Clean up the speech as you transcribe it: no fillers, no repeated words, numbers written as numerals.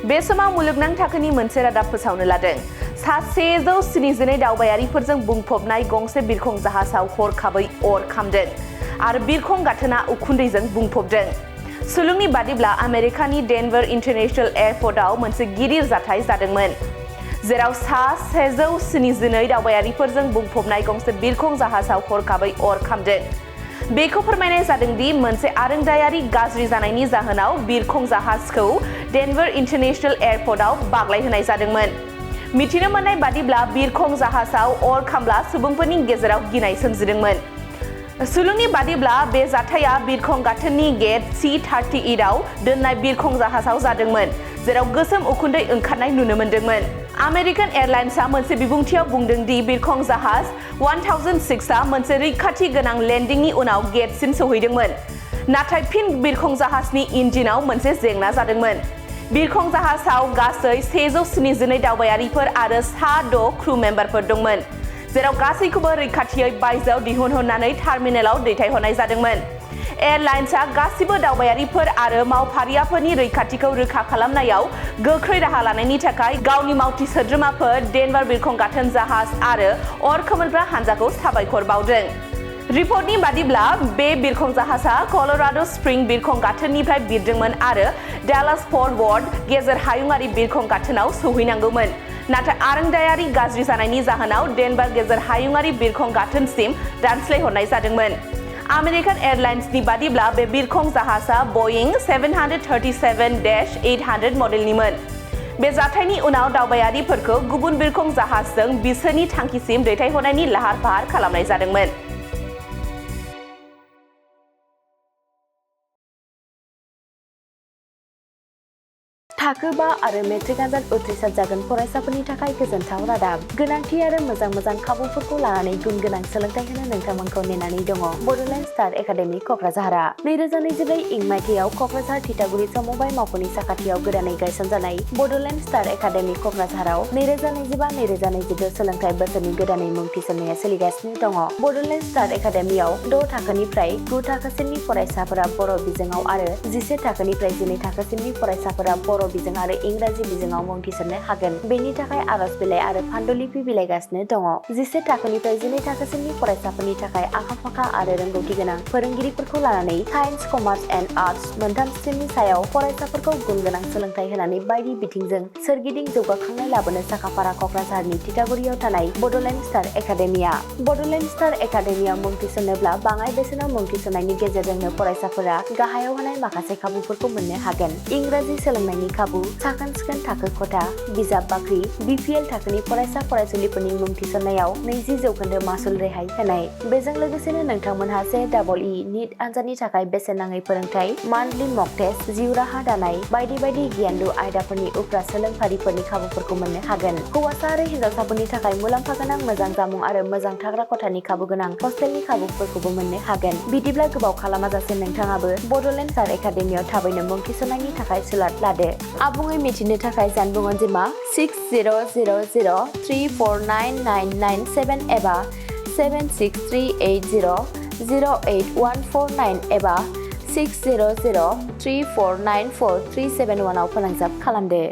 बे समाव मुलुगनां थाखोनि मोनसे रादाब फोसावनो लादों। सा 172 दावबायारिफोरजों बुंफबनाय गंसे बिरखं जाहाजाव हरखाबै अर खामदों आरो बिरखं गाथोना उखुन्दैजों बुंफबदों। सुलुंनि बादिब्ला आमेरिकानि डेनभार इन्टारनेशनेल एयारपर्टआव मोनसे गिदिर जाथाय जादोंमोन, जेराव सा 172 दावबायारिफोरजों बुंफबनाय गंसे बिरखं जाहाजाव हरखाबै अर खामदों। बेखौ फोरमायनाय जादों दि मोनसे आरोंदायारि गाज्रि जानायनि जाहोनाव बिरखं जाहाजखौ डेनभार इन्टारनेशनेल एयारपर्टआव बाग्लायहोनाय जादोंमोन। मिथिनो मोननाय बादिब्ला बिरखं जाहाजाव अर खामब्ला सुबुंफोरनि गेजेराव गिनाय सोमजिदोंमोन। सुलुंनि बादिब्ला बे जाथाया बिरखं गाथोननि गेट C-38 आव दोननाय बिरखं जाहाजाव जादोंमोन, जेराव गोसोम उखुन्दै ओंखारनाय नुनो मोन्दोंमोन। आमेरिकान एयारलाइन्सआ मोनसे बिबुंथियाव बुंदों दि बिरखं जाहाज 1006 आ मोनसे रैखाथि गोनां लेन्डिंनि उनाव गेटसिम सौहैदोंमोन, नाथाय फिन बिरखं जाहाजनि इन्जिनाव मोनसे जेंना जादोंमोन। बिरखं जाहाजाव गासै 172 दावबायारिफोर आरो सा 6 क्रू मेम्बारफोर दंमोन, जेराव गासैखौबो रैखाथियै बायजोआव दिहुनहरनानै टार्मिनेलाव दैथायहरनाय जादोंमोन। एयारलाइन्सआ गासिबो दावबायारिफोर आरो मावफारियाफोरनि रैखाथिखौ रोखा खालामनायाव गोख्रै राहा लानायनि थाखाय गावनि मावथि सोद्रोमाफोर, डेनभार बिरखं गाथोन जाहाज आरो अर खोमोरग्रा हानजाखौ साबायखर बावदों। रिपर्टनि बादिब्ला बे बिरखं जाहाजआ कलराड' स्प्रिं बिरखं गाथोननिफ्राय बिरदोंमोन आरो डालास फर्ट वर्थ गेजेर हायुंआरि बिरखं गाथोनाव सौहैनांगौमोन, नाथाय आरोंदायारि गाज्रि जानायनि जाहोनाव डेनभार गेजेर हायुंआरि बिरखं गाथोनसिम दानस्लायहरनाय जादोंमोन। आमेरिकान एयारलाइन्सनि बादिब्ला बे बिरखं जाहाजआ बइं 737-800 मडेलनिमोन। बे जाथायनि उनाव दावबायारिफोरखौ गुबुन बिरखं जाहाजजों बिसोरनि थांखिसिम दैथायहरनायनि लाहार-फाहार खालामनाय जादोंमोन। थाखो 5 आरो मेट्रिक आनजाद उथ्रिसार जागोन फरायसाफोरनि थाखाय गोजोनथाव रादाब। गोनांथि आरो मोजां खाबुफोरखौ लानानै गुन गोनां सोलोंथाइ होनो नोंथांमोनखौ नेनानै दङ बड'लेण्ड स्टार एकाडेमि क'क्राझारआ। 2024 इं मायथाइयाव क'क्राझार थिथागुरि समबाय मावख'नि साखाथियाव गोदानै गायसनजानाय बड'लेण्ड स्टार एकाडेमि क'क्राझाराव 2025-2026 सोलोंथाइ बोसोरनि गोदानै मुं थिसननाया सोलिगासिनो दङ। बड'लेण्ड स्टार एकाडेमियाव 6 थाखोनिफ्राय 9 थाखोसिमनि फरायसाफोरा बर' बिजोङाव आरो 11 थाखोनिफ्राय 12 थाखोसिमनि फरायसाफोरा बर' बिजों आरो इंराजि बिजोङाव मुं थिसननो हागोन। बेनि थाखाय आर'ज बिलाइ आरो फान्डुलिपि बिलाइगासिनो दङ। 11 थाखोनिफ्राय 12 थाखोसिमनि फरायसाफोरनि थाखाय आखा-फाखा आरो रोंगौथि गोनां फोरोंगिरिफोरखौ लानानै साइन्स, कमार्स एन्ड आर्टस मोनथाम स्ट्रिमनि सायाव फरायसाफोरखौ गुन गोनां सोलोंथाइ होनानै बायदि बिथिंजों सोरगिदिं जौगाखांनाय लाबोनो साखाफारा क'क्राझारनि थिथागुरियाव थानाय Bodoland star academia. Bodoland star एकाडेमियाव मुं थिसननोब्ला बाङाइ बेसेनाव मुं थिसननायनि गेजेरजोंनो फरायसाफोरा गाहायाव होनाय माखासे खाबुफोरखौ मोननो हागोन। इंराजि सोलोंनायनि खाबु, साखोन-सिखोन थाखो खथा, बिजाब बाख्रि, BPL थाखोनि फरायसा फरायसुलिफोरनि मुं थिसननायाव 20% मासुल रेहाय होनाय। बेजों लोगोसेनो नोंथांमोनहा JEE नीट आनजादनि थाखाय बेसेन नाङै फोरोंथाय, मान्थलि मक टेस्ट, जिउ राहा दानाय बायदि आयदाफोरनि उफ्रा सोलोंफारिफोरनि खाबुफोरखौ मोननो हागोन। हौवासा आरो हिन्जावसाफोरनि थाखाय मुलाम्फा गोनां मोजां जामुं आरो मोजां थाग्रा खथानि खाबु गोनां हस्टेलनि खाबुफोरखौबो मोननो हागोन। बिदिब्ला गोबाव खालामाजासे नोंथाङाबो बड'लेण्ड स्टार एकाडेमियाव थाबैनो मुं थिसननायनि थाखाय सुलाद लादो। आबुङै मिथिनो थाखाय जानबुं अनजिमा 6000349997 एबा 7638008149 एबा 6003494371 आव फोनांजाब खालामदो।